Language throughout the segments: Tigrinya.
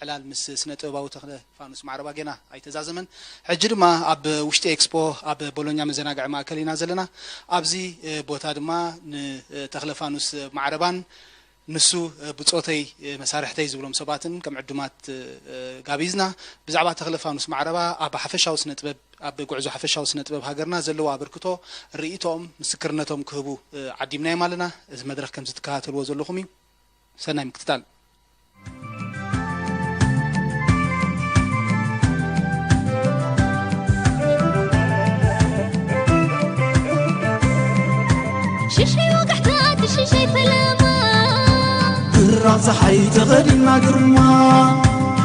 ዕላል ምስ ስነ ጥበባዊ ተኽለ ፋኑስ ማዕረባ ጌና ኣይተዛዘመን። ሕጂ ድማ ኣብ ውሽጢ ኤክስፖ ኣብ ቦሎኛ መዘናግዒ ማእከል ኢና ዘለና። ኣብዚ ቦታ ድማ ንተኽለ ፋኑስ ማዕረባን ንሱ ብጾተይ መሳርሕተይ ዝብሎም ሰባትን ከም ዕዱማት ጋቢዝና ብዛዕባ ተኽለ ፋኑስ ማዕረባ ኣብ ሓፈሻዊ ስነ ጥበብ ኣብ ጉዕዞ ሓፈሻዊ ስነ ጥበብ ሃገርና ዘለዎ ኣበርክቶ ርእይቶኦም ምስክርነቶም ክህቡ ዓዲምናዮም ኣለና። እዚ መድረኽ ከምዚ ትከታተልዎ ዘለኹም እዩ። ሰናይ ምክትታል። ሽሸይ ወጋሕታ እቲ ሽሸይ ፈለማ ብራ ፀሓይ ተኸዲና ግርማ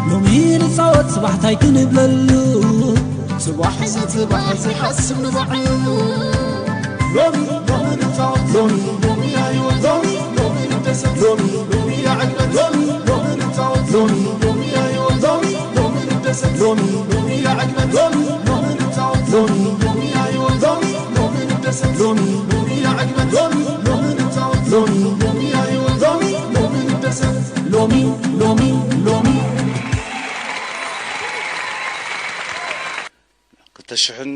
ሎሚ ንፃወት ፅባሕታይ ክንብለሉ ፅባሕ ሕሰብ ፅባሕ ዘይሓስብ ንባዕሉ ሎሚ ሎሚ ንፃወት ሎሚ ሎሚ ኣይወት ሎሚ ሎሚ ንደሰት ሎሚ ሎሚ ያዕግበት ሎሚ ሎሚ ንፃወት ሎሚ ሎሚ ኣይወት ሎሚ ሎሚ ንደሰት ሎሚ ሎሚ ያዕግበት ሎሚ ሎሚ ንፃወት ሎሚ ሎሚ ኣይወት ሎሚ ሎሚ ንደሰት ሎሚ ሎሚ ያዕግበት ሎሚ ሎሚ ንፃወት ሎሚ ሎሚ ኣይወት ሎሚ ሎሚ ንደሰት ሎሚ ሎሚ ሎሚ ክልተ ሽሕን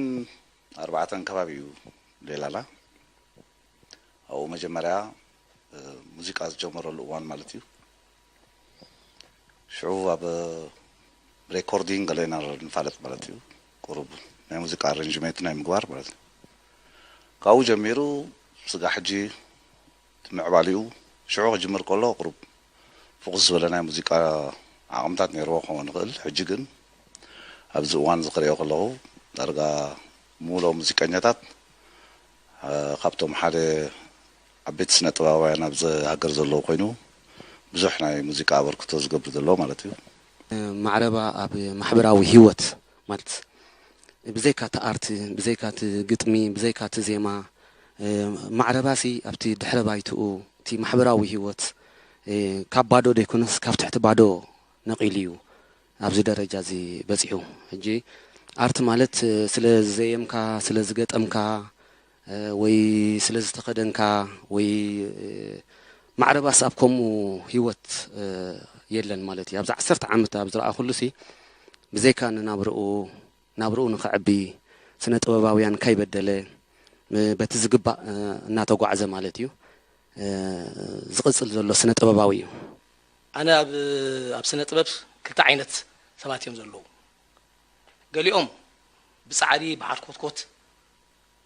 ኣርባዕተን ከባቢ እዩ ሌላላ ኣብኡ መጀመርያ ሙዚቃ ዝጀመረሉ እዋን ማለት እዩ ሽዑ ኣብ ሬኮርዲንግ ገለ ኢና ንፋለጥ ማለት እዩ ቁሩብ ናይ ሙዚቃ ኣረንጅመንት ናይ ምግባር ማለት እዩ ካብኡ ጀሚሩ ስጋ ሕጂ እቲ ምዕባሊኡ ሽዑ ክጅምር ከሎ ቁሩብ ፍኹስ ዝበለ ናይ ሙዚቃ ዓቕምታት ነይርዎ ክኸውን ይኽእል። ሕጂ ግን ኣብዚ እዋን እዚ ክሪኦ ከለኹ ዳርጋ ምሉኦም ሙዚቀኛታት ካብቶም ሓደ ዓበይቲ ስነ ጥበባውያን ኣብዚ ሃገር ዘለዉ ኮይኑ ብዙሕ ናይ ሙዚቃ ኣበርክቶ ዝገብር ዘሎ ማለት እዩ። ማዕረባ ኣብ ማሕበራዊ ህይወት ማለት ብዘይካ እቲ ኣርት፣ ብዘይካ እቲ ግጥሚ፣ ብዘይካ እቲ ዜማ፣ ማዕረባሲ ኣብቲ ድሕረ ባይትኡ እቲ ማሕበራዊ ህይወት ካብ ባዶ ደይኮነስ ካብ ትሕቲ ባዶ ነቒሉ እዩ ኣብዚ ደረጃ እዚ በፂሑ። ሕጂ ኣርት ማለት ስለ ዝዘየምካ፣ ስለ ዝገጠምካ ወይ ስለ ዝተኸደንካ ወይ ማዕረባስ ኣብ ከምኡ ህይወት የለን ማለት እዩ። ኣብዚ ዓሰርተ ዓመት ኣብ ዝረኣኹሉ ሲ ብዘይካ ንናብርኡ ናብርኡ ንኸዕቢ ስነ ጥበባውያን ከይበደለ በቲ ዝግባእ እናተጓዕዘ ማለት እዩ ዝቕፅል ዘሎ ስነ ጥበባዊ እዩ። ኣነ ኣብ ኣብ ስነ ጥበብ ክልተ ዓይነት ሰባት እዮም ዘለዉ። ገሊኦም ብፃዕሪ ብሓርኮትኮት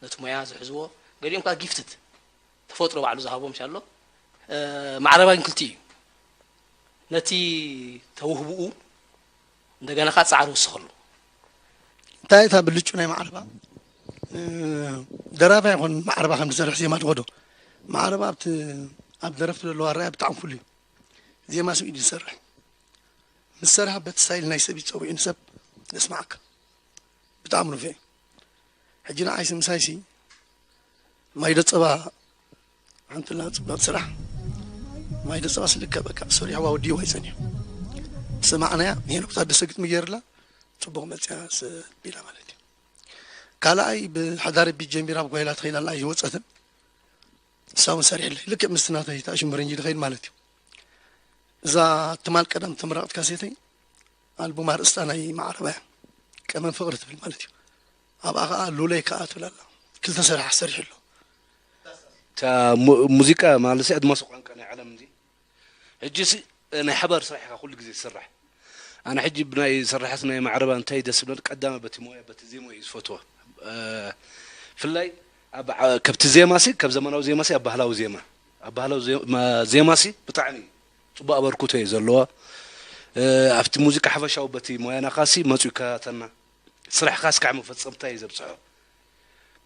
ነቲ ሞያ ዝሕዝዎ፣ ገሊኦም ከዓ ጊፍትድ ተፈጥሮ ባዕሉ ዝሃቦም ኣሎ። ማዕረባ ግን ክልቲኡ እዩ። ነቲ ተውህብኡ እንደገና ከዓ ፃዕሪ ውስኸሉ። እንታይ እታ ብልጩ ናይ ማዕረባ ደራፋይ ይኹን ማዕረባ ከም ዝሰርሕ ዜማ ትኸዶ ማዕረባ ኣብቲ ኣብ ደረፍቲ ዘለዎ ኣረኣያ ብጣዕሚ ፍሉይ እዩ። ዜማ ስም ኢዱ ዝሰርሕ ምስ ሰርሐ በቲ ስታይል ናይ ሰብ እዩ ፀዊዑ ንሰብ ዘስማዓካ ብጣዕሚ ንፉዕ እዩ። ሕጂ ንዓይሲ ምሳይሲ ማይዶ ፀባ ሓንትላ ፅቡቅ ስራሕ ማይዶ ፀባ ስልከ በቃ ሰሪሕዋ ወዲእዋ ይፀኒሑ ሰማዕናያ ሄኖክ ታደሰ ግጥሚ ገይርላ ፅቡቅ መፅያ ሰብ ቢላ ማለት እዩ። ካልኣይ ብሓዳር ቢት ጀሚራ ብጓይላ ተኺላ ኣላ ኣይወፀትን ንሳ እውን ሰሪሕለይ ልክዕ ምስቲ ናተይ ተኣሽምር እንጂ ድኸይድ ማለት እዩ። እዛ ትማል ቀዳም ተመረቐት ካሴተይ ኣልቡም ኣርእስታ ናይ ማዕረባ እያ ቀመም ፍቕሪ ትብል ማለት እዩ ኣብኣ ከዓ ሉለይ ከዓ ትብል ኣላ ክልተ ስራሕ ሰሪሑ ኣሎ እታ ሙዚቃ ማለት ኣድማሱ ቋንቋ ናይ ዓለም እንዲ ሕጂ ሲ ናይ ሓባር ስራሕ ኢኻ ኩሉ ግዜ ዝስራሕ ኣነ ሕጂ ብናይ ስራሓት ናይ ማዕረባ እንታይ ደስ ብለኒ ቀዳመ በቲ ሞያ በቲ ዜማ እዩ ዝፈትዋ ፍላይ ኣብ ከብቲ ዜማ ሲ ካብ ዘመናዊ ዜማ ሲ ኣብ ባህላዊ ዜማ ኣብ ባህላዊ ዜማ ሲ ብጣዕሚ ፅቡቅ ኣበርክቶ እዩ ዘለዋ ኣብቲ ሙዚቃ ሓፈሻዊ በቲ ሞያና ካሲ መፅኡ ይከታተልና ስራሕካ እስካዕ መፈፀምታ እዩ ዘብፅሖ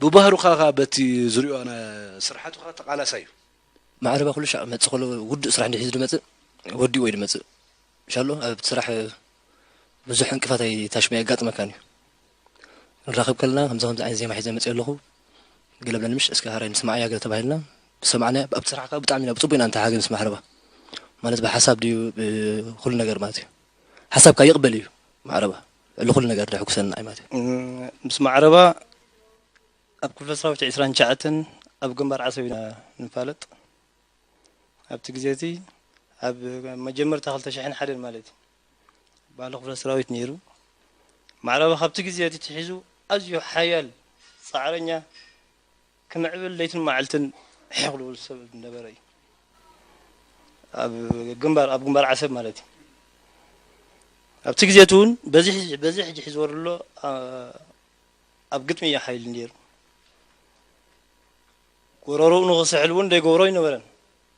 ብባህሩ ካካ በቲ ዝሪኦ ስራሓቱ ተቃላሳይ እዩ ማዕረባ ኩሉ ሻዕ መፅእ ከሎ ውዱእ ስራሕ እንድሕር ዝመፅእ ወዲኡ ወይ ድመፅእ ሻሎ ኣብ ስራሕ ብዙሕ ዕንቅፋት ኣይታሽመ የጋጥመካን እዩ ንራኸብ ከለና ከምዚ ከምዚ ዓይነት ዜማ ሒዘ መፅእ ኣለኹ ገለ ብለኒ ምሽ እስከ ሃራይ ንስማዓያ ገለ ተባሂልና ዝሰማዕናያ ኣብቲ ስራሕ ከዓ ብጣዕሚ ኢና ብፅቡቅ ኢና ንተሓጋገዝ ምስ ማዕረባ ማለት ብሓሳብ ድዩ ብኩሉ ነገር ማለት እዩ ሓሳብካ ይቕበል እዩ ማዕረባ ልዕሊ ኩሉ ነገር ደሕጉሰና እዩ ማለት እዩ ምስ ማዕረባ ኣብ ክፍለ ሰራዊት ዕስራን ትሽዓተን ኣብ ግንባር ዓሰብ ኢና ንፋለጥ ኣብቲ ግዜ እቲ ኣብ መጀመርታ ክልተ ሽሕን ሓደን ማለት እዩ ባህሊ ክፍለ ሰራዊት ነይሩ። ማዕረባ ካብቲ ግዜ እቲ ትሒዙ ኣዝዩ ሓያል ጻዕረኛ፣ ክምዕብል ለይትን መዓልትን ሕቕ ዝብል ሰብ ዝነበረ እዩ። ኣብ ግንባር፣ ኣብ ግንባር ዓሰብ ማለት እዩ። ኣብቲ ግዜ እቲ እውን በዚ ሕጂ፣ በዚ ሕጂ ሒዝዎ ዘሎ፣ ኣ-፣ ኣብ ግጥሚ እዩ ሓይሊ ነይሩ። ጎረሮኡ ንኽስሕል እውን ዘይገብሮ ኣይነበረን።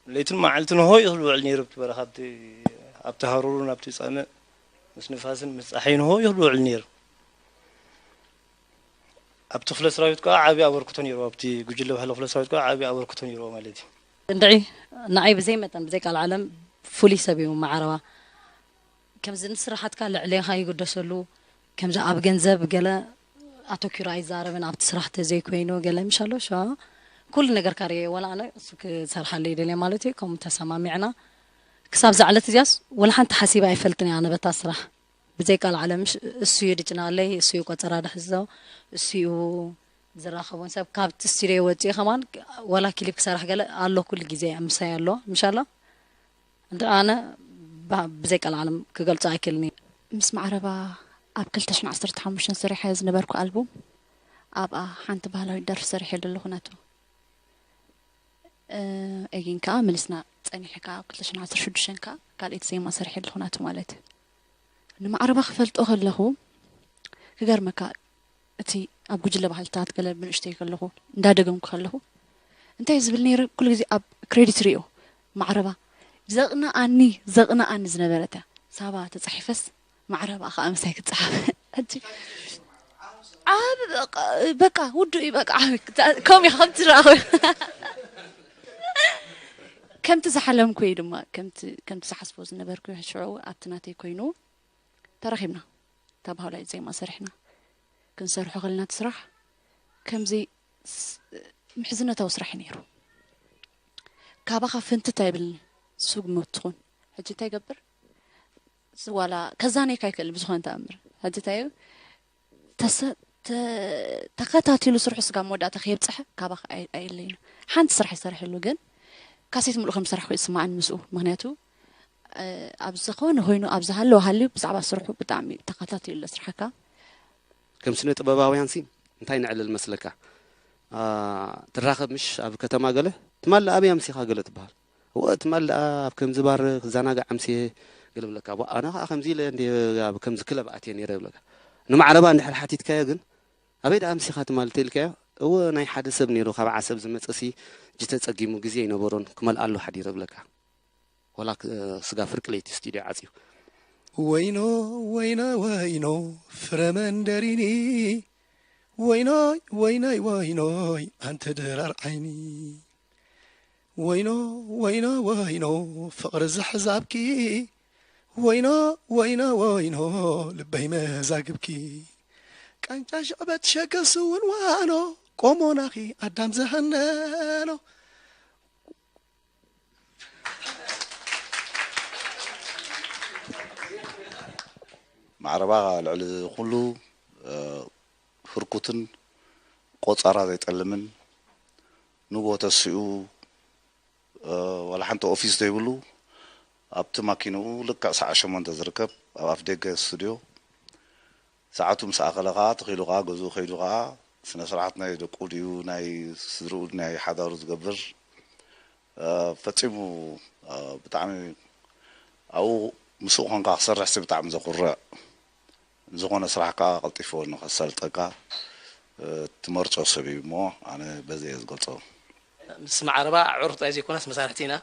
ለይትን መዓልትን ሆ እዩ ዝውዕል ነይሩ። ኣብቲ በረኻ፣ ኣብቲ፣ ኣብቲ ሃሩርን ኣብቲ ጸምእ ምስ ንፋስን ምስ ጸሓይን ሆ እዩ ዝውዕል ነይሩ። ኣብቲ ክፍለ ሰራዊት ከኣ ዓቢ ኣበርክቶ ነይርዎ። ኣብቲ ጉጅለ ባህሊ ክፍለ ሰራዊት ከኣ ዓቢ ኣበርክቶ ነይርዎ ማለት እዩ። እንድዒ፣ ንዓይ ብዘይ መጠን፣ ብዘይ ቃል ዓለም ፍሉይ ሰብ እዩ ማዕረባ። ከምዚ ንስራሓትካ ልዕሌኻ ይግደሰሉ፣ ከምዚ ኣብ ገንዘብ ገለ ኣተኪሩ ኣይዛረብን፣ ኣብቲ ስራሕ ተዘይኮይኑ ገለ ምሻሎ ሸዋ ኩሉ ነገርካ ርእየ፣ ወላ ኣነ እሱ ክሰርሓለይ ይደልየ ማለት እዩ። ከምኡ ተሰማሚዕና ክሳብ እዛ ዕለት እዚኣስ ወላ ሓንቲ ሓሲበ ኣይፈልጥን እየ ኣነ በታ ስራሕ። ብዘይ ቃል ዓለም ምሽ-፣ እሱ እዩ ድጭናለይ፣ እሱ እዩ ቆጸራ ድሕዞ፣ እሱ እዩ ዝራኸቡን ሰብ። ካብቲ ስቱድዮ ወፂኡ ከማን ዋላ ክሊፕ ክሰርሕ ገለ ኣሎ፣ ኩሉ ግዜ ምሳይ ኣሎ። ምሻሎ እንደ ኣነ ባ-፣ ብዘይ ቃል ዓለም ክገልጾ ኣይክእልን እየ። ምስ ማዕረባ ኣብ ክልተ ሽሕን ዓሰርተ ሓሙሽተን ሰሪሐ ዝነበርኩ ኣልቡም፣ ኣብኣ ሓንቲ ባህላዊት ደርፊ ሰሪሐ ኣለኹ ናቱ። እ፣ ኤጊን ከኣ መሊስና ጸኒሐ ከኣ ኣብ ክልተ ሽሕን ዓሰርተ ሽዱሽተን ከኣ ካልኣይቲ ዜማ ሰሪሐ ኣለኹ ናቱ ማለት እዩ። ንማዕረባ ክፈልጦ ከለኹ ክገርመካ፣ እቲ ኣብ ጉጅለ ባህልታት ገለ ብንእሽተይ ከለኹ እንዳደገምኩ ከለኹ እንታይ ዝብል ነይረ፣ ኩሉ ግዜ ኣብ ክሬዲት ሪኦ ማዕረባ ዘቕንኣኒ፣ ዘቕንኣኒ ዝነበረት እያ። ሳባ ተጻሒፈስ ማዕረባ ከኣ ምሳይ ክትጸሓፍ። ሕጂ ዓብ-፣ በቃ፣ በቃ፣ ውዱእ እዩ፣ በቃ፣ ዓብ-፣ ከምኡ እዩ፣ ከምቲ ዝረኣኹ። ከምቲ ዝሓለምኩ እዩ ድማ፣ ከምቲ፣ ከምቲ ዝሓስቦ ዝነበርኩ ሽዑ ኣብቲ ናተይ ኮይኑ ተራኺብና። እታ ባህላዊት ዜማ ሰሪሕና። ክንሰርሖ ከለና እቲ ስራሕ ከምዚ ስ-፣ ምሕዝነታዊ ስራሕ እዩ ነይሩ። ካባኻ ፍንትት ኣይብልን፣ ስጉምቲ ትኹን። ሕጂ እንታይ ይገብር? ስ-፣ ዋላ ከዛነየካ ኣይክእልን ብዝኾነ ተኣምር። ሕጂ እንታይ እዩ? ተሰ-፣ ተ-፣ ተኸታቲሉ ስርሑ ስጋብ መወዳእታ ከየብጽሐ ካባኻ ኣይ-፣ ኣየለይን። ሓንቲ ስራሕ ይሰርሐሉ፣ ግን ካሴት ምሉእ ከም ዝሰራሕኩ ይስማዓኒ ምስኡ። ምኽንያቱ፣ እ፣ ኣብ ዝኾነ ኮይኑ፣ ኣብ ዝሃለወ ሃልዩ ብዛዕባ ስርሑ ብጣዕሚ ተኸታቲሉ ኣሎ ስራሕካ። ከም ስነ ጥበባውያን ሲ እንታይ ነዕልል መስለካ? ኣ፣ ትራኸብ ምሽ ኣብ ከተማ ገለ፣ ትማሊ ኣበይ ኣምሲኻ ገለ ትበሃል። እወ፣ ትማሊ ደኣ ኣብ ከምዚ ባር ክዘናጋዕ ኣምስየ ገለ ብለካ። እወ፣ ኣነ ኸኣ ከምዚ ኢለ እንድየ ኣብ ከምዚ ክለብ ኣትየ ነይረ ይብለካ። ንማዕረባ እንድሕር ሓቲትካዮ ግን፣ ኣበይ ደኣ ኣምሲኻ ትማሊ ተኢልካዮ? እወ፣ ናይ ሓደ ሰብ ነይሩ፣ ካብ ዓሰብ ዝመጸሲ ጅተ ጸጊሙ ግዜ ኣይነበሮን፣ ክመልኣሉ ሓዲረ ይብለካ። ወላ ክ-፣ ስጋ ፍርቂ ለይቲ ስቱድዮ ዓጽዩ። ወይኖ፣ ወይኖ፣ ወይኖ፣ ፍረ መንደሪኒ። ወይኖይ፣ ወይኖይ፣ ወይኖይ፣ ኣንተ ድራር ዓይኒ። ወይኖ፣ ወይኖ፣ ወይኖ፣ ፍቕሪ ዝሕዛብኪ። ወይኖ፣ ወይኖ፣ ወይኖ፣ ልበይ መዛግብኪ። ቃንጫ ሽዕበት ሸገስ እውን ዋኖ፣ ቆሞናኺ ኣዳም ዝሃነኖ። ማዕረባ ልዕሊ ኩሉ፣ እ፣ ህርኩትን ቆጸራ ዘይጠልምን፣ ንግሆ ተሲኡ፣ እ፣ ዋላ ሓንቲ ኦፊስ ዘይብሉ፣ ኣብቲ ማኪንኡ ልክዕ ሰዓት ሸሞንተ ዝርከብ፣ ኣብ ኣፍ ደገ ስቱድዮ፣ ሰዓቱ ምስ ኣኸለ ኸኣ፣ ተኺሉ ኸኣ፣ ገዝኡ ከይዱ ኸኣ፣ ስነ ስርዓት ናይ ደቁ ድዩ፣ ናይ ስድርኡ፣ ናይ ሓዳሩ ዝገብር፣ እ፣ ፈጺሙ፣ እ፣ ብጣዕሚ ኣብኡ ምስኡ ኾንካ ክሰርሕሲ ብጣዕሚ ዘኹርዕ፣ ንዝኾነ ስራሕ ከኣ ቀልጢፉ ንኸሳልጠካ፣ እ፣ ትመርጾ ሰብ እዩ እሞ፣ ኣነ በዚ እየ ዝገልጾ። ምስ ማዕረባ ኣዕሩኽ ጥራይ ዘይኮነስ መሳርሕቲ ኢና።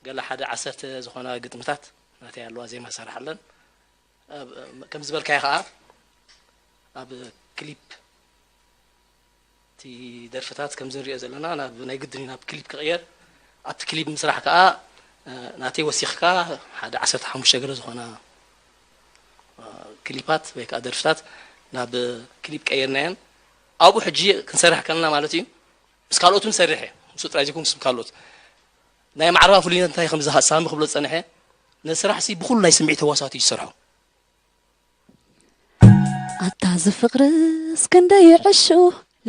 ገለ ሓደ ዓሰርተ ዝኾና ግጥምታት ናተይ ኣለዋ፣ ዜማ ዝሰርሓለን። ኣብ፣ ከም ዝበልካዮ ኸኣ፣ ኣብ ክሊፕ እቲ ደርፍታት ከምዚ ንሪኦ ዘለና ናብ ናይ ግድን እዩ ናብ ክሊፕ ክቕየር። ኣብቲ ክሊፕ ምስራሕ ከኣ፣ እ፣ ናተይ ወሲኽካ ሓደ ዓሰርተ ሓሙሽተ ገለ ዝኾና፣ እ፣ ክሊፓት ወይ ከኣ ደርፍታት ናብ ክሊፕ ቀይርናየን። ኣብኡ ሕጂ ክንሰርሕ ከለና ማለት እዩ። ምስ ካልኦት እውን ሰርሕ እየ። ምስኡ ጥራይ ዘይኮንኩስ ምስ ካልኦት። ናይ ማዕረባ ፍሉይነት እንታይ ከም ዝሃ-፣ ሳሚ ክብሎ ዝጸንሐ፣ ነቲ ስራሕሲ ብኹሉ ናይ ስምዒት ህዋሳት እዩ ዝሰርሖ። ኣታ እዚ ፍቕርስ ክንደይ ይዕሹ፣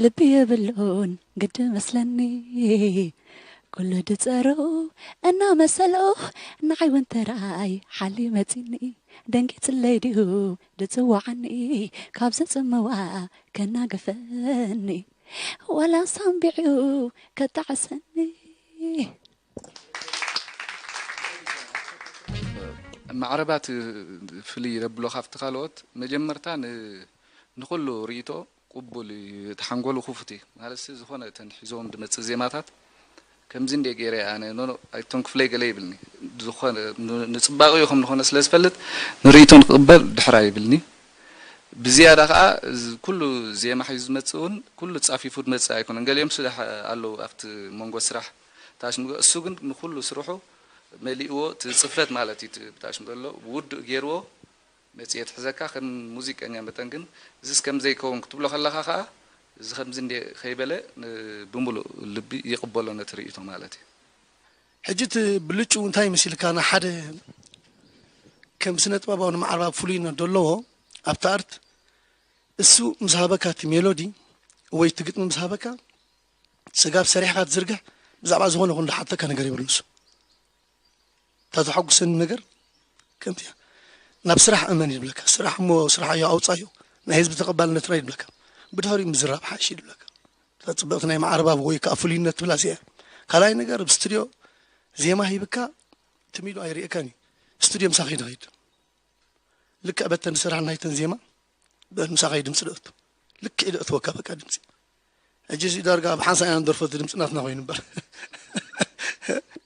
ልቢ የብሉን ግዲ መስለኒ። ኩሉ ድጸሮ እናመሰሎ፣ ንዓይ እውን ተራይ ሓልዩ መጺኒ። ደንጊጽለይ ድዩ ድጽዋዓኒ ካብ ዘጽምዋ ከናግፈኒ ዋላ ሳምቢዑ ከጣዕሰኒ ማዕረባት ፍልይ ዘብሎ ካብቲ ካልኦት መጀመርታ ንኩሉ ርእይቶ ቅቡል እዩ። እቲ ሓንጎሉ ክፉት እዩ ማለት ሲ ዝኾነ እተን ሒዞም ዝመፅእ ዜማታት ከምዚ እንደ ገይረ ኣነ ኖኖ ኣይቶም ክፍለይ ገለ ይብልኒ ዝኾነ ንፅባቂ ይኹም ዝኾነ ስለ ዝፈልጥ ንርእይቶ ንክቕበል ድሕራ ይብልኒ። ብዝያዳ ከዓ ኩሉ ዜማ ሒዙ ዝመፅእ እውን ኩሉ ፃፊፉ ዝመፅእ ኣይኮነን። ገሊኦም ስራሕ ኣለዉ ኣብቲ መንጎ ስራሕ ታሽምጎ እሱ ግን ንኩሉ ስርሑ መሊእዎ እቲ ፅፈት ማለት እዩ። ታሽም ዘሎ ውዱእ ገይርዎ መፅኤት ሕዘካ ከም ሙዚቀኛ መጠን ግን እዚስ ከም ዘይከውን ክትብሎ ከለካ ከዓ እዚ ከምዚ እንደ ከይበለ ብምሉእ ልቢ ይቕበሎ ነቲ ርእይቶ ማለት እዩ። ሕጂ እቲ ብልጭው እንታይ መሲልካ ንሓደ ከም ስነ ጥበባዊ ንማዕረባብ ፍሉይነት ዘለዎ ኣብቲ ኣርት እሱ ምስ ሃበካ እቲ ሜሎዲ ወይ እቲ ግጥሚ ምስ ሃበካ ስጋብ ሰሪሕካ ትዝርግሕ ብዛዕባ ዝኾነ ይኹን ዝሓተካ ነገር የብሉን እሱ እታ ዘሐጉሰኒ ነገር ከምቲ እያ ናብ ስራሕ እመን ይብለካ ስራሕ እሞ ስራሕ እዮ ኣውፃዮ ናይ ህዝቢ ተቐባልነትና ይብለካ ብድሕሪኡ ምዝራብ ሓይሽ ይብለካ እታ ፅብቕቲ ናይ ማዕረባብ ወይ ከዓ ፍሉይነት ትብላ እዚኣ ካልኣይ ነገር ኣብ ስትድዮ ዜማ ሂብካ ትም ኢሉ ኣይርእየካን እዩ ስቱድዮ ምሳኺ ንኸይድ ልክዕ በተን ዝሰራሕናይተን ዜማ ምሳኺ ድምፂ ደእቱ ልክዕ ደእትወካ በቃ ድምፂ ሕጂ እዚ ዳርጋ ኣብ ሓንሳ ኢና ንደርፎ እቲ ድምፂ ናትና ኮይኑ እምበር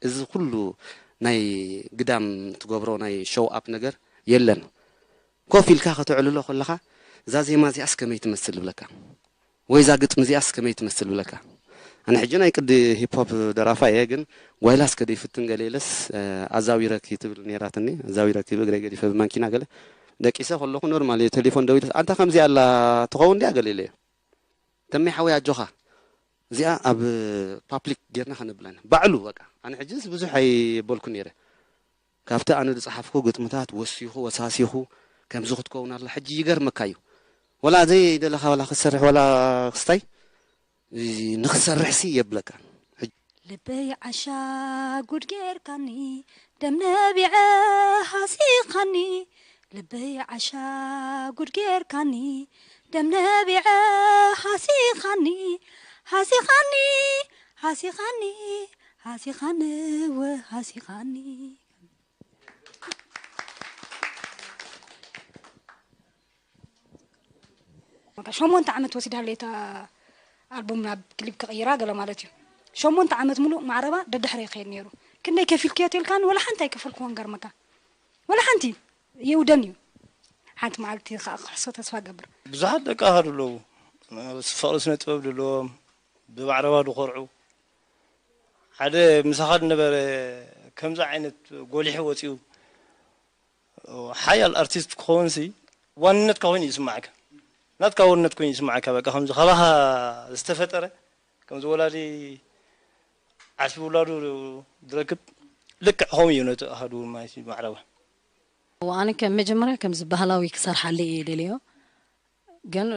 እዚ ኩሉ ናይ ግዳም ትገብሮ ናይ ሾው ኣፕ ነገር የለን ኮፍ ኢልካ ከተዕልሎ ከለኻ እዛ ዜማ እዚኣስ ከመይ ትመስል ይብለካ ወይ እዛ ግጥሚ እዚኣስ ከመይ ትመስል ብለካ ኣነ ሕጂ ናይ ቅዲ ሂፕሆፕ ደራፋ እየ ግን ጓይላ እስከ ደይፍትን ገለ ኢለስ ኣዛዊረኪ ትብል ነይራትኒ ኣዛዊረኪ ብእግረይ ገዲፈ ብማኪና ገለ ደቂሰ ከለኹ ኖርማል እየ ቴሌፎን ደዊለ ኣንታ ከምዚ ኣላ ትኸውን ድያ ገለ ኢለዮ ተመይ ሓወይ ኣጆኻ እዚኣ ኣብ ፓፕሊክ ጌርና ከነብላን ባዕሉ በቃ ኣነ ሕጂስ ብዙሕ ኣይበልኩ ነይረ ካብቲ ኣነ ዝፀሓፍኩ ግጥምታት ወሲኹ ወሳሲኹ ከምዚ ክትከውን ኣላ ሕጂ ይገርመካ እዩ ወላ ዘይደለኻ ወላ ክትሰርሕ ወላ ክስታይ ንክትሰርሕ ሲ የብለካ ልበይ ዓሻ ጉድ ጌርካኒ ደም ነቢዐ ሃሲኻኒ ልበይ ዓሻ ጉድ ጌርካኒ ደም ነቢዐ ሃሲኻኒ ሃሲኻኒ ሃሲኻኒ ሃሲኻኒ ወ ሃሲኻኒ ሸሞንተ ዓመት ወሲዳለይ እታ ኣልቡም ናብ ክሊፕ ክቕይራ ገለ ማለት እዩ ሸሞንተ ዓመት ሙሉእ ማዕረባ ደድሕረ ይኸይድ ነይሩ ክንደይ ከፊልክዮ ተልካኒ ወላ ሓንቲ ኣይከፈልክዎን ገርመካ ወላ ሓንቲ የውደን እዩ ሓንቲ መዓልቲ ከዓ ክሕሶ ተስፋ ገብር ብዙሓት ደቂ ኣሃዱ ኣለዉ ፍቕሪ ስነ ጥበብ ዘለዎም ብማዕረባ ዝኮርዑ ሓደ ምሳኻ ዝነበረ ከምዚ ዓይነት ጎሊሑ ወፂኡ ሓያል ኣርቲስት ክኸውን ሲ ዋንነትካ ኮይኑ ይስማዓካ ናትካ ዋንነት ኮይኑ ይስማዓካ በቃ ከምዚ ካባኻ ዝተፈጠረ ከምዚ ወላዲ ዓስቢ ውላዱ ዝረክብ ልክዕ ከምኡ እዩ ነቲ ኣሃዱ ማለት እዩ ማዕረባ ኣነ ከም መጀመርያ ከምዚ ባህላዊ ክሰርሓለይ እየ ደልዮ ግን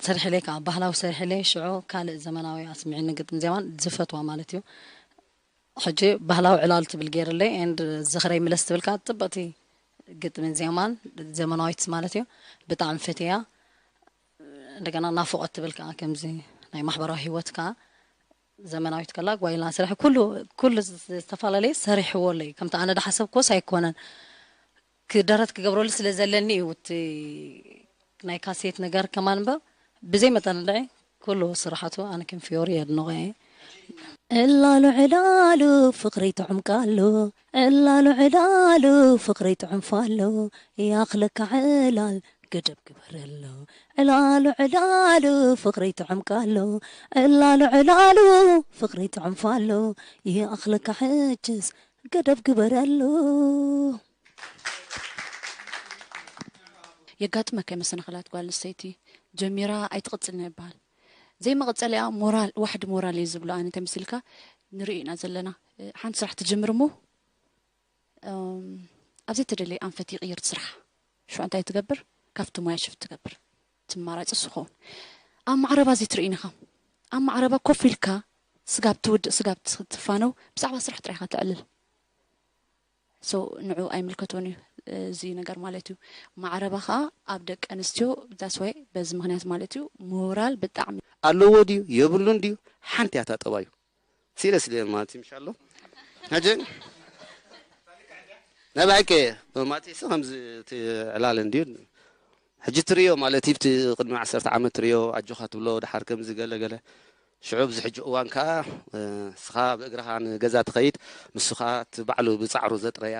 ሰርሕለይ ከዓ ባህላዊ ሰርሕለይ ሽዑ ካልእ ዘመናዊ ኣስምዒኒ ግጥም ዜማን ዝፈትዋ ማለት እዩ ሕጂ ባህላዊ ዕላል ትብል ገይርለይ and ዝኽረይ ምለስ ትብል ከዓ ፅብቕቲ ግጥምን ዜማን ዘመናዊት ማለት እዩ ብጣዕሚ ፈትያ እንደገና ናፍቆት ትብል ከዓ ከምዚ ናይ ማሕበራዊ ህይወት ከዓ ዘመናዊት ከላ ጓይላ ስራሕ ኩሉ ኩሉ ዝተፈላለየ ሰሪሕዎ ኣለይ ከምቲ ኣነ ዳሓሰብክዎስ ኣይኮነን ክደረት ክገብረሉ ስለ ዘለኒ እዩ እቲ ናይ ካሴት ነገር ከማን እምበር ብዘይ መጠን ድዒ ኩሉ ስራሓቱ ኣነ ከም ፊዮሪ የድንቆ እየ። ዕላሉ ዕላሉ ፍቅሪ ትዕምቃሉ ዕላሉ ዕላሉ ፍቅሪ ትዕንፋሉ ያኽለካ ዕላል ገደብ ግበረሉ ዕላሉ ዕላሉ ፍቅሪ ትዕምቃሉ ዕላሉ ዕላሉ ፍቅሪ ትዕንፋሉ ያኽለካ ሕጅስ ገደብ ግበረሉ። የጋጥመካ መሰናኽላት ጓል ኣንስተይቲ ጀሚራ ኣይትቕፅልን ይበሃል። ዘይመቐፀሊኣ ሞራል ዋሕዲ ሞራል እየ ዝብሎ ኣነ ተመሲልካ ንርኢ ኢና ዘለና። ሓንቲ ስራሕ ትጅምር እሞ ኣብ ዘይተደለየ ኣንፈት ይቕይር እቲ ስራሕ። ሽዑ እንታይ ትገብር? ካብቲ ሞያ ሽፍት ትገብር። እቲ ኣማራፂ እሱ ይኸውን። ኣብ ማዕረባ እዚ ትርእይን ኢኻ። ኣብ ማዕረባ ኮፍ ኢልካ ስጋብ ትውድእ ስጋብ ትፋነው ብዛዕባ ስራሕ ጥራይ ኢኻ ተዕልል። so ንዑ ኣይምልከቶን እዩ እዚ ነገር ማለት እዩ። ማዕረባ ከዓ ኣብ ደቂ ኣንስትዮ that's why በዚ ምክንያት ማለት እዩ ሞራል ብጣዕሚ ኣለዎ ድዩ የብሉን ድዩ ሓንቲ እያ ታጠባዩ። ሲሪየስሊ ማለት እዩ ምሻሎ። ሕጂ ናይ ብሓቂ ማለት እዩ ከምዚ እቲ ዕላል እንድዩ ሕጂ ትሪዮ ማለት እዩ። እቲ ቅድሚ ዓሰርተ ዓመት ትሪዮ ኣጆኻ ትብሎ ድሓር ከምዚ ገለ ገለ ሽዑ ኣብዚ ሕጂ እዋን ከዓ እስኻ ብእግርኻ ንገዛ ትኸይድ ንሱ ከዓ እቲ ባዕሉ ብፃዕሩ ዘጥረያ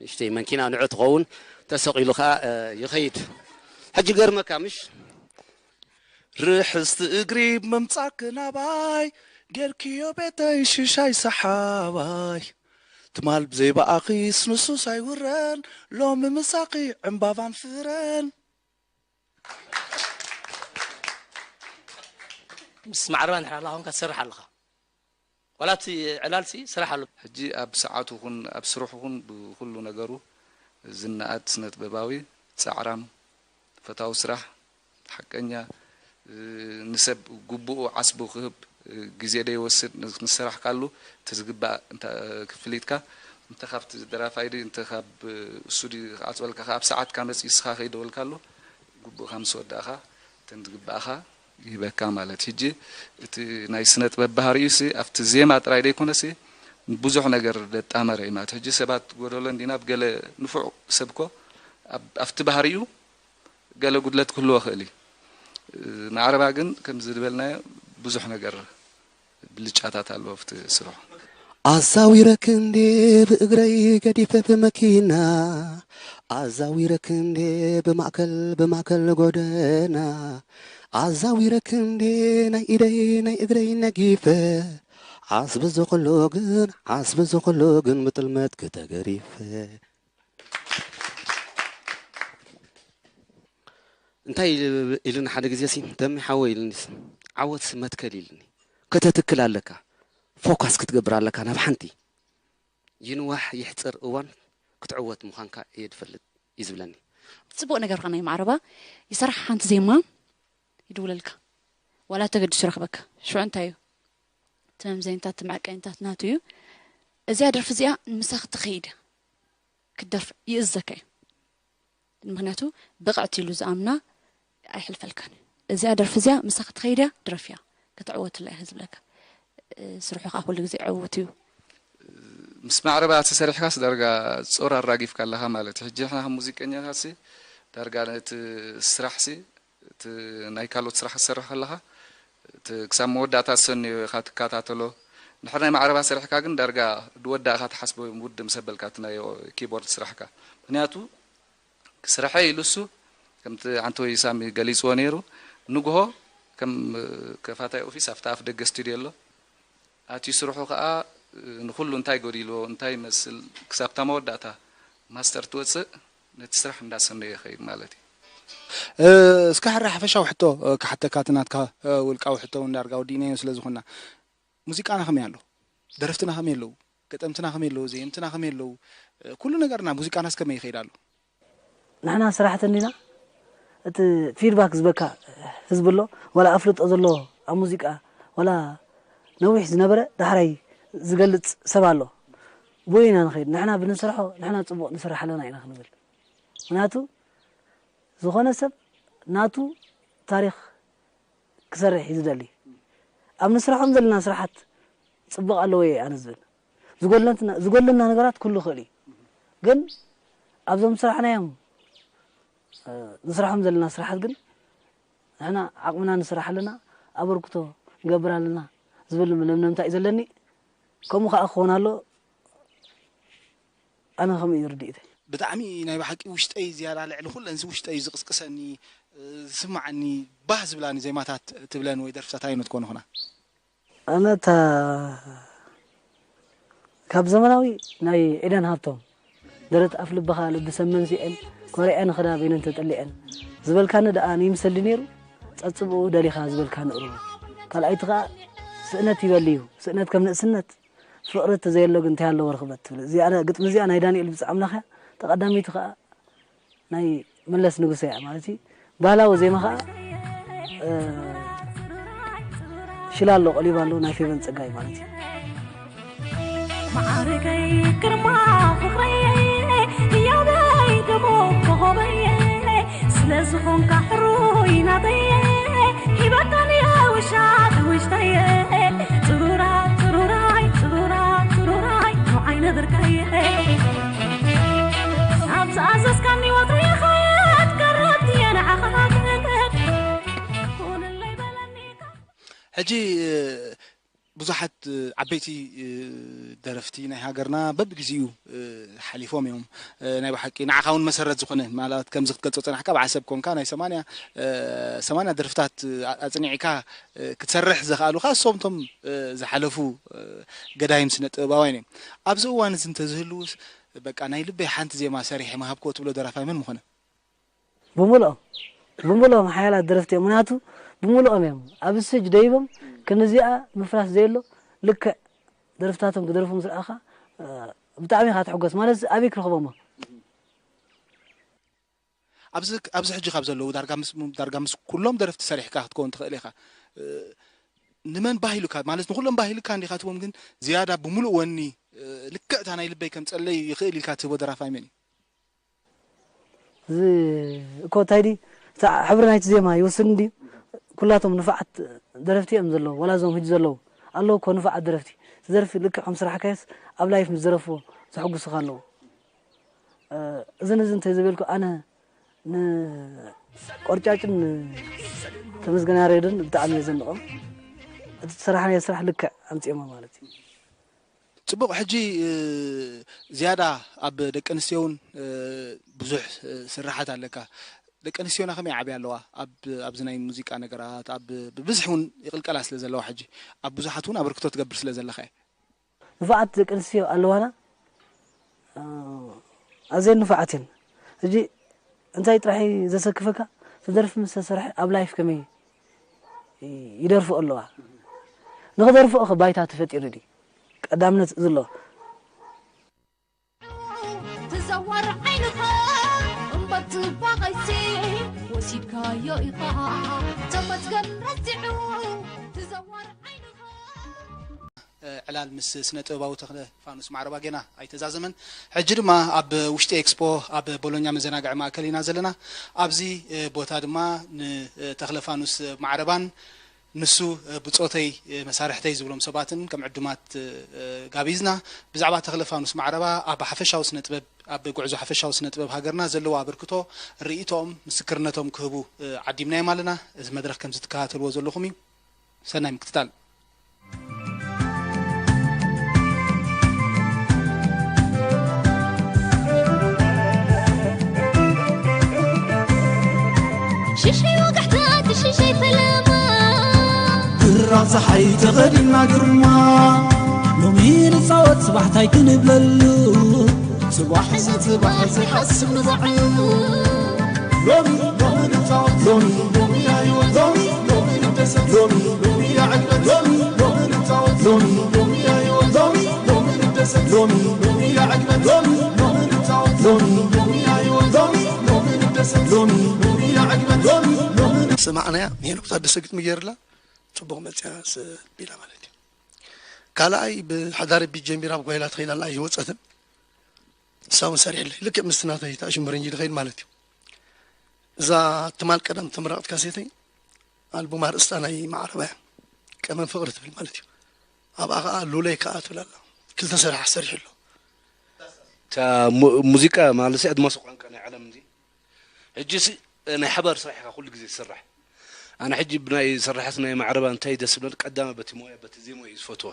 ንእሽተይ መንኪና ንዑ ትኸውን ተሰቒሉ ከዓ ይኸይድ። ሕጂ ገርመካ ምሽ ርሕስቲ እግሪ ምምጻክ ናባይ ጌርክዮ ቤተይ ሽሻይ ሰሓባይ ትማል ብዘይበኣኺስ ንሱስ ኣይውረን ሎሚ ምሳኺ ዕምባባን ፍረን። ምስ ማዕረባ እንድሕር ኣለኻ ኮንካ ትሰርሕ ኣለኻ ዋላ እቲ ዕላልሲ ስራሕ ኣሎ። ሕጂ ኣብ ሰዓቱ ኹን ኣብ ስርሑ ኹን ብኹሉ ነገሩ ዝነኣድ ስነጥበባዊ ጻዕራም ፈታዊ ስራሕ ሓቀኛ ንሰብ ግቡኡ ዓስቡ ክህብ ግዜ ደይወስድ ንሰራሕ ካሉ እቲ ዝግባእ ክፍሊትካ እንተ ካብቲ ደራፋይ ድዩ እንተ ካብ እሱ ድዩ ክዓጽወልካ ከኣ ኣብ ሰዓትካ መጺኡ እስኻ ከይደወልካሉ ግቡእካ ምስ ወዳእኻ እተን ዝግባእኻ ይህበካ ማለት ሕጂ እቲ ናይ ስነ ጥበብ ባህሪኡ ሲ ኣብቲ ዜማ ጥራይ ደይኮነ ሲ ብዙሕ ነገር ዘጣመረ እዩ ማለት ሕጂ ሰባት ጎደሎ እንዲና ብገለ ንፉዕ ሰብ ኮ ኣብቲ ባህሪኡ ገለ ጉድለት ክህልዎ ይኽእል እዩ። ማዕረባ ግን ከምዚ ዝበልናዮ ብዙሕ ነገር ብልጫታት ኣለዎ ኣብቲ ስርሑ። ኣዛዊረ ክንዴ ብእግረይ ገዲፈ ብመኪና ኣዛዊረ ክንዴ ብማእከል ብማእከል ጎደና ኣዛዊረ ክንዴ ናይ ኢደይ ናይ እግረይ ነጊፈ ዓስቢ ዝኹሉ ግን ዓስቢ ዝኹሉ ግን ብጥልመት ክተገሪፈ። እንታይ ኢሉኒ ሓደ ግዜ ሲ ተሚ ሓወይ ኢሉኒ ዓወት ሲ መትከል ኢሉኒ ከተትክል ኣለካ ፎካስ ክትገብር ኣለካ ናብ ሓንቲ ይንዋሕ ይሕፅር እዋን ክትዕወት ምዃንካ እየ ዝፈልጥ እዩ ዝብለኒ። ፅቡቕ ነገር ኸዓ ናይ ማዕረባ ይሰርሕ ሓንቲ ዜማ ይድውለልካ ዋላ ተገዲሱ ይረኽበካ ሽዑ እንታይ እዩ እቲ መምዘኒታት እቲ መዐቀኒታት ናቱ እዩ እዚኣ ደርፊ እዚኣ ንምሳኺ ትኸይድ ክትደርፍ ይእዘካ እዩ ምክንያቱ ብቕዕቲ ኢሉ ዝኣምና ኣይሕልፈልካን እዩ እዚኣ ደርፊ እዚኣ ምሳኺ ትኸይድ እያ ድረፍያ ክትዕወትላ እያ ዝብለካ ስርሑ ከዓ ኩሉ ግዜ ዕውት እዩ ምስ ማዕረባ ተሰሪሕካስ ዳርጋ ጾር ኣራጊፍካ ኣለኻ ማለት እዩ ሕጂ ንሕና ከም ሙዚቀኛታትሲ ዳርጋ ነቲ ስራሕሲ እቲ ናይ ካልኦት ስራሕ ክትሰርሕ ከለኻ እቲ ክሳብ መወዳእታ ዝሰንዮ ኢኻ ትከታተሎ። እንድሕር ናይ ማዕረባ ሰሪሕካ ግን ዳርጋ ድወዳእኻ ትሓስቦ ውድእ ምስ ኣበልካ እቲ ናይ ኪቦርድ ስራሕካ። ምኽንያቱ ስርሐይ ኢሉ እሱ ከምቲ ዓንተወይ ሳሚ ገሊፅዎ ነይሩ ንግሆ ከም ከፋታይ ኦፊስ ኣብቲ ኣፍ ደገ ስቱድዮ ኣሎ ኣትዩ ስርሑ ከዓ ንኹሉ እንታይ ጎዲልዎ እንታይ ይመስል ክሳብ እታ መወዳእታ ማስተር ትወፅእ ነቲ ስራሕ እንዳሰነየ ይኸይድ ማለት እዩ። እስከ ሕራይ ሓፈሻዊ ሕቶ ክሓተካ እቲ ናትካ ውልቃዊ ሕቶ እውን ዳርጋ ወዲእናዮ ስለ ዝኾንና ሙዚቃና ከመይ ኣሎ? ደረፍትና ከመይ ኣለዉ? ገጠምትና ከመይ ኣለዉ? ዘየምትና ከመይ ኣለዉ? ኩሉ ነገርና ሙዚቃናስ ከመይ ይኸይድ ኣሎ? ንሕና ሰራሕቲ እንዲና እቲ ፊድባክ ዝበካ ህዝቢ ኣሎ ዋላ ኣፍልጦ ዘለዎ ኣብ ሙዚቃ ዋላ ነዊሕ ዝነበረ ዳሕራይ ዝገልፅ ሰብ ኣሎ ብኡ ኢና ንኸይድ ንሕና ብንሰርሖ ንሕና ፅቡቕ ንሰርሕ ኣለና ኢና ክንብል ምክንያቱ ዝኾነ ሰብ ናቱ ታሪኽ ክሰርሕ እዩ ዝደሊ ኣብ ንስርሖም ዘለና ስራሓት ፅቡቕ ኣለዎ እየ ኣነ ዝብል ዝጎድለና ነገራት ኩሉ ይኽእል እዩ ግን ኣብዞም ዝሰራሕናዮም ንስርሖም ዘለና ስራሓት ግን ንሕና ዓቕምና ንስራሕ ኣለና ኣበርክቶ ንገብር ኣለና ዝብል ለምለምታ እዩ ዘለኒ ከምኡ ከዓ ክኾን ኣሎ ኣነ ከምኡ እዩ ርድኢተይ ብጣዕሚ ናይ ብሓቂ ውሽጠይ ዝያዳ ልዕሊ ኩለን ውሽጠይ ዝቕስቅሰኒ ዝስማዓኒ ባህ ዝብላኒ ዜማታት ትብለን ወይ ደርፍታት ኣየኖት ኮን ይኹና ኣነ እታ ካብ ዘመናዊ ናይ ኤደን ሃብቶም ደረት ኣፍ ልብኻ ልቢ ሰብ መንሲኤን ኮሪዐን ኽዳ በይነን ተጠሊዐን ዝበልካኒ ደኣ ንይምሰል ድዩ ነይሩ ጸጽብኡ ደሊኻ ዝበልካኒ እሩ ካልኣይቲ ኸኣ ስእነት ይበሊ እዩ ስእነት ከም ንእስነት ፍቕሪ ተዘየሎ ግን እንታይ ኣለዎ ርኽበት ትብል እዚኣ ግጥሚ እዚኣ ናይ ዳንኤል ብጻ ኣምላኽ እያ ተቐዳመይቲ ኸኣ ናይ መለስ ንጉሰ እያ ማለት እዩ። ባህላዊ ዜማ ከዓ ሽላሎ ቀሊባሎ ናይ ፌቨን ፀጋይ ማለት እዩ። ማዕርገይ ግርማ ፍቕረይ ያበይ ኮኾበየ ስለ ዝኾንካ ሕሩይ ናተየ ሂበካኒ ውሻ ውሽተየ ጽሩራ ጽሩራይ ጽሩራ ጽሩራይ ንዓይ ነብርከየ ኣብ ዝኣዘዝካኒ ወትሩ ይኸየድ ቀረብትየ ንዓኻ ክእገድ ኩንለይ በለኒ ሕጂ ብዙሓት ዓበይቲ ደረፍቲ ናይ ሃገርና በብግዜኡ ሓሊፎም እዮም። ናይ ብሓቂ ንዓኻ እውን መሰረት ዝኾነ ማለት ከምዚ ክትገልጾ ጸናሕካ በዓል ሰብ ኮንካ ናይ ሰማንያ ሰማንያ ደርፍታት ኣጽኒዕካ ክትሰርሕ ዘኽኣሉኻ እሶም እቶም ዝሓለፉ ገዳይም ስነ ጥበባውያን እዮም። ኣብዚ እዋን እዚ እንተዝህልውስ በቃ ናይ ልበይ ሓንቲ ዜማ ሰሪሐ ምሃብክዎ ትብሎ ደራፋይ መን ምኾነ? ብምልኦም ብምልኦም ሓያላት ደረፍቲ እዮም። ምክንያቱ ብምልኦም እዮም ኣብ ስቴጅ ደይቦም ክንዚኣ ምፍራስ ዘየሎ ልክዕ ደርፍታቶም ክደርፉ ምስ ረኣኻ ብጣዕሚ ኢኻ ትሕጎስ ማለት ኣበይ ክረኽቦሞ ኣብዚ ኣብዚ ሕጂ ካብ ዘለዉ ዳርጋ ምስ ዳርጋ ምስ ኩሎም ደረፍቲ ሰሪሕካ ክትከውን ትኽእል ኢኻ። ንመን ባህ ኢሉካ ማለት ንኩሎም ባህ ኢሉካ እንዲኻ ትቦም ግን ዝያዳ ብምሉእ ወኒ ልክዕታ ናይ ልበይ ከምፀለይ ይኽእል ኢልካ ትህቦ ደራፋይ መን እዩ? እዚ እኮ እንታይ ድዩ? እታ ሕብሪ ናይቲ ዜማ ይውስን ድዩ? ኩላቶም ንፉዓት ደረፍቲ እዮም ዘለዉ፣ ዋላ እዞም ሕጂ ዘለዉ ኣለዉ እኮ ንፉዓት ደረፍቲ። እቲ ደርፊ ልክዕ ከም ስራሕካዮስ ኣብ ላይፍ ምስ ደረፍዎ ዘሐጉሱኻ ኣለዉ። እዝን እዚ እንተዘይበልኩ ኣነ ንቆርጫጭን ተመስገን ያሬድን ብጣዕሚ እየ ዘንቖም። እቲ ዝሰራሕናዮ ስራሕ ልክዕ ኣምፂኦሞ ማለት እዩ። ጽቡቕ ሕጂ ዝያዳ ኣብ ደቂ ኣንስትዮ እውን ብዙሕ ስርሓት ኣለካ። ደቂ ኣንስትዮና ከመይ ይዓብያ ኣለዋ ኣብ ኣብዚ ናይ ሙዚቃ ነገራት ኣብ ብብዝሒ እውን ይቕልቀላ ስለ ዘለዋ ሕጂ ኣብ ብዙሓት እውን ኣበርክቶ ትገብር ስለ ዘለኻ እየ። ንፉዓት ደቂ ኣንስትዮ ኣለዋና ኣዝየን ንፉዓት እየን። ሕጂ እንታይ ጥራሕ እዩ ዘሰክፈካ እቲ ደርፊ ምስ ተሰርሐ ኣብ ላይፍ ከመይ ይደርፍኦ ኣለዋ ንኽደርፍኦ ከ ባይታ ተፈጢሩ ድዩ ቀዳምነት ዝሎ ትዘወር ዓይንኻ እምበር ጽባቐይሲ ወሲድካዮ ኢኻ ተመስገን ረሲዑ ትዘወር ዓይንኻ ዕላል ምስ ስነ ጥበባዊ ተኽለ ፋኑስ ማዕረባ ጌና ኣይተዛዘመን። ሕጂ ድማ ኣብ ውሽጢ ኤክስፖ ኣብ ቦሎኛ መዘናግዒ ማእከል ኢና ዘለና። ኣብዚ ቦታ ድማ ንተኽለ ፋኑስ ማዕረባን ንሱ ብጾተይ መሳርሕተይ ዝብሎም ሰባትን ከም ዕዱማት ጋቢዝና ብዛዕባ ተኽለ ፋኑስ ማዕረባ ኣብ ሓፈሻዊ ስነ ጥበብ ኣብ ጉዕዞ ሓፈሻዊ ስነ ጥበብ ሃገርና ዘለዎ ኣበርክቶ ርእይቶኦም ምስክርነቶም ክህቡ ዓዲምናዮም ኣለና። እዚ መድረኽ ከምዚ ትከታተልዎ ዘለኹም እዩ። ሰናይ ምክትታል። ሽሸይ ወጋሕታ ትሽሸይ ፈለማ ብራቕ ፀሓይ ተኸዲና ግርማ ሎሚ ንፃወት ፅባሕታይ ክንብለሉ ፅባሕ ዝፅባሕ ዝሓስብ ንባዕሉ ሎሚ ሎሚ ንፃወት ሎሚ ሎሚ ኣየወት ሎሚ ሎሚ ንደሰት ሎሚ ሎሚ ያዕግበት ሎሚ ሎሚ ንፃወት ሎሚ ሎሚ ኣየወት ሎሚ ሎሚ ንደሰት ሎሚ ሎሚ ያዕግበት ሎሚ ሎሚ ንፃወት ሎሚ ሎሚ ኣየወት ሎሚ ሎሚ ንደሰት ሎሚ ሎሚ ያዕግበት ሎሚ ሎሚ ሰማዕናያ ሄኖክ ታደሰ ግጥሚ ገይርላ ፅቡቕ መፅያ ቢላ ማለት እዩ። ካልኣይ ብሓዳር ቢት ጀሚራ ኣብ ጓይላ ተኺላ ኣላ ኣይወፀትን። ንሳ እውን ሰሪሕለይ ልክዕ ምስቲ ናተይ ተኣሽምበረኝ ዝኸይድ ማለት እዩ። እዛ ትማል ቀዳም ተመረቐት ካሴተይ ኣልቡም ኣርእስታ ናይ ማዕረባ እያ። ቀመም ፍቕሪ ትብል ማለት እዩ። ኣብኣ ከዓ ሉለይ ከዓ ትብል ኣላ። ክልተ ስራሕ ሰሪሑ ኣሎ። እታ ሙዚቃ ማለት ኣድማሱ ቋንቋ ናይ ዓለም እዚ ሕጂ ሲ ናይ ሓባር ስራሕ ኢኻ ኩሉ ግዜ ትሰርሕ። ኣነ ሕጂ ብናይ ስራሕስ ናይ ማዕረባ እንታይ ደስ ዝብለኒ ቀዳመ በቲ ሞያ በቲ ዜማ እዩ ዝፈትዎ።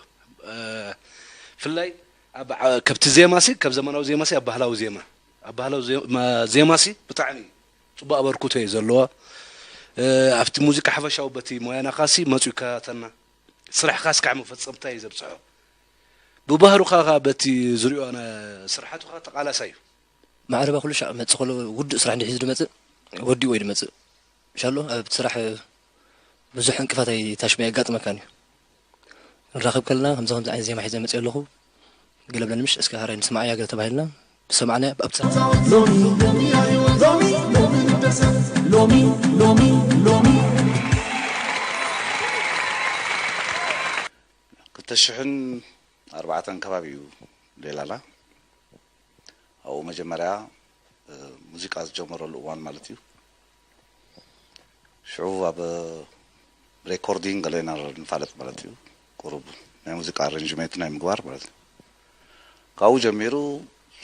ፍላይ ኣብ ከብቲ ዜማ ሲ ካብ ዘመናዊ ዜማ ሲ ኣብ ባህላዊ ዜማ ኣብ ባህላዊ ዜማ ሲ ብጣዕሚ ጽቡቅ ኣበርክቶ እዩ ዘለዎ። ኣብቲ ሙዚቃ ሓፈሻዊ በቲ ሞያና ካሲ መጹ ይከታተልና። ስራሕኻስ ከዓ መፈጸምታ እዩ ዘብጽሖ። ብባህሩ ከዓ በቲ ዝሪኦ ኣነ ስራሓቱ ከዓ ተቃላሳይ እዩ። ማዕረባ ኩሉ ሻዕ መጽእ ከሎ ውዱእ ስራሕ እንድሕር ሒዙ ድመጽእ ወዲኡ ወይ ድመጽእ ሻሎ ኣብቲ ስራሕ ብዙሕ ዕንቅፋት ኣይታሽመ ኣየጋጥመካን እዩ። ንራኸብ ከለና ከምዚ ከምዚ ዓይነት ዜማ ሒዘ መጽእ ኣለኹ ገለ ብለኒ ምሽ እስከ ሃራይ ንስማዓያ ገለ ተባሂልና ዝሰማዕናያ ኣብቲ ሰዓት ሎሚ ሎሚ ኣየወ ሎሚ ሎሚ ንደሰት ሎሚ ሎሚ ሎሚ ክልተ ሽሕን ኣርባዕተን ከባቢ እዩ ሌላላ ኣብኡ መጀመርያ ሙዚቃ ዝጀመረሉ እዋን ማለት እዩ። ሽዑ ኣብ ሬኮርዲንግ ገለ ኢና ንፋለጥ ማለት እዩ። ቁሩብ ናይ ሙዚቃ ኣሬንጅመንት ናይ ምግባር ማለት እዩ። ካብኡ ጀሚሩ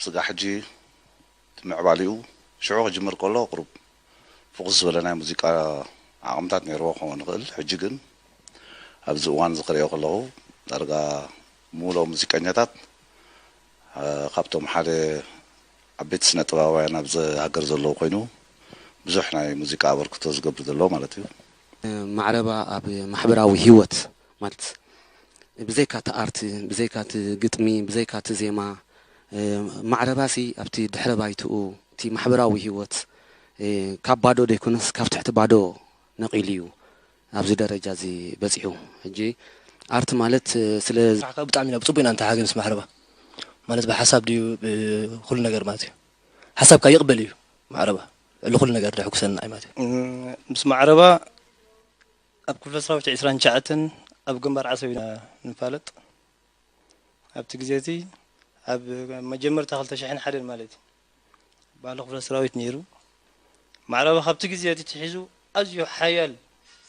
ስጋ ሕጂ እቲ ምዕባሊኡ ሽዑ ክጅምር ከሎ ቁሩብ ፍኹስ ዝበለ ናይ ሙዚቃ ዓቕምታት ነይርዎ ክኸውን ይኽእል። ሕጂ ግን ኣብዚ እዋን እዚ ክሪኦ ከለኹ ዳርጋ ምሉኦም ሙዚቀኛታት ካብቶም ሓደ ዓበይቲ ስነ ጥበባውያን ኣብዚ ሃገር ዘለዉ ኮይኑ ብዙሕ ናይ ሙዚቃ ኣበርክቶ ዝገብር ዘሎ ማለት እዩ። ማዕረባ ኣብ ማሕበራዊ ህይወት ማለት ብዘይካ እቲ ኣርት ብዘይካ እቲ ግጥሚ ብዘይካ እቲ ዜማ ማዕረባሲ ኣብቲ ድሕረ ባይትኡ እቲ ማሕበራዊ ህይወት ካብ ባዶ ዘይኮነስ ካብ ትሕቲ ባዶ ነቒሉ እዩ ኣብዚ ደረጃ እዚ በፂሑ። ሕጂ ኣርት ማለት ስለ ብጣዕሚ ኢና ብፅቡቅ ኢና ንተሓጋገዝ ምስ ማዕረባ ማለት ብሓሳብ ድዩ ኩሉ ነገር ማለት እዩ። ሓሳብካ ይቕበል እዩ ማዕረባ ልዕሊ ኩሉ ነገር ደሕጉሰና እዩ ማለት እዩ። ምስ ማዕረባ ኣብ ክፍለ ሰራዊት ዕስራን ትሽዓተን ኣብ ግንባር ዓሰብ ኢና ንፋለጥ። ኣብቲ ግዜ እቲ ኣብ መጀመርታ ክልተ ሽሕን ሓደን ማለት እዩ ባህሊ ክፍለ ሰራዊት ነይሩ። ማዕረባ ካብቲ ግዜ እቲ ትሒዙ ኣዝዩ ሓያል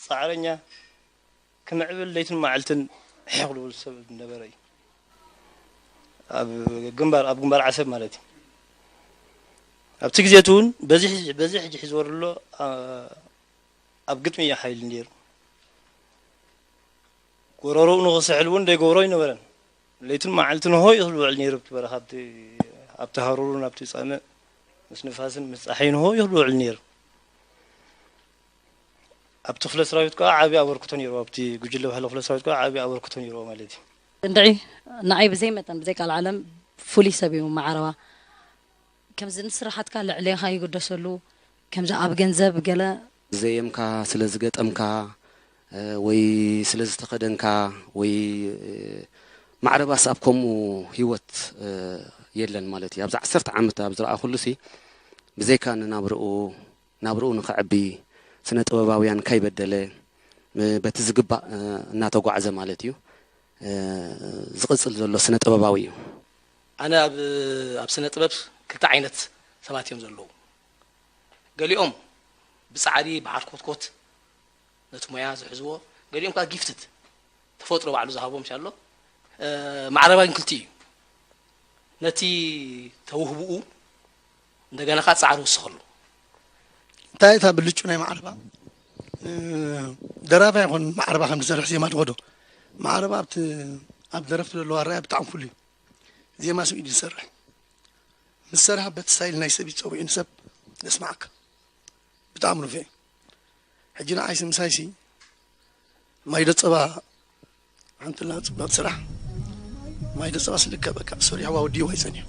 ፃዕረኛ ክምዕብል ለይትን መዓልትን ሕቕ ዝብል ሰብ ዝነበረ እዩ። ኣብ ግንባር ኣብ ግንባር ዓሰብ ማለት እዩ። ኣብቲ ግዜ እቲ እውን በዚ ሕጂ በዚ ሕጂ ሒዝዎ ዘሎ ኣብ ግጥሚ እዩ ሓይሊ ነይሩ። ጎረርኡ ንኽስሕል እውን ዘይገብሮ ኣይነበረን። ለይትን መዓልትን ሆ ኢሉ ዝውዕል ነይሩ ኣብቲ በረኻ ኣብቲ ኣብቲ ሃሩርን ኣብቲ ፃምእ ምስ ንፋስን ምስ ፀሓይን ሆ ኢሉ ዝውዕል ነይሩ። ኣብቲ ክፍለ ሰራዊት ከዓ ዓብዪ ኣበርክቶ ነይርዎ ኣብቲ ጉጅለ ባህሊ ክፍለ ሰራዊት ከዓ ዓብዪ ኣበርክቶ ነይርዎ ማለት እዩ። እንድዒ ንዓይ ብዘይ መጠን ብዘይ ቃል ዓለም ፍሉይ ሰብ እዩ ማዓረባ። ከምዚ ንስራሓትካ ልዕሌኻ ይግደሰሉ ከምዚ ኣብ ገንዘብ ገለ። ዘየምካ ስለ ዝገጠምካ ወይ ስለ ዝተኸደንካ ወይ ማዕረባስ ኣብ ከምኡ ህይወት የለን ማለት እዩ። ኣብዚ ዓሰርተ ዓመት ኣብ ዝረኣኹሉ ሲ ብዘይካ ንናብርኡ ናብርኡ ንኸዕቢ ስነ ጥበባውያን ከይበደለ በቲ ዝግባእ እናተጓዕዘ ማለት እዩ ዝቕፅል ዘሎ ስነ ጥበባዊ እዩ። ኣነ ኣብ ኣብ ስነ ጥበብ ክልተ ዓይነት ሰባት እዮም ዘለዉ። ገሊኦም ብፃዕሪ ብሓርኮትኮት ነቲ ሞያ ዝሕዝዎ፣ ገሊኦም ከዓ ጊፍትድ ተፈጥሮ ባዕሉ ዝሃቦም ሻሎ ማዕረባ ግን ክልቲኡ እዩ። ነቲ ተውህብኡ እንደገና ከዓ ፃዕሪ ውስኸሉ። እንታይ እታ ብልጩ ናይ ማዕረባ ደራፋ ይኹን ማዕረባ ከም ዝሰርሕ ዜማ ድኸዶ ማዕረባ ኣብቲ ኣብ ደረፍቲ ዘለዋ ኣረኣያ ብጣዕሚ ፍሉይ ዜማ ስም ኢዱ ዝሰርሕ ምስ ሰርሐ በቲ ስታይል ናይ ሰብ እዩ ፀዊዑ ንሰብ ዘስማዓካ ብጣዕሚ ርፉዕ እዩ ሕጂ ንዓይሲ ምሳይሲ ማይዶ ፀባ ሓንቲ ላ ፅብቅ ስራሕ ማይዶ ፀባ ስልከ በቃ ሰሪሑ ዋውዲዋ ይፀኒሑ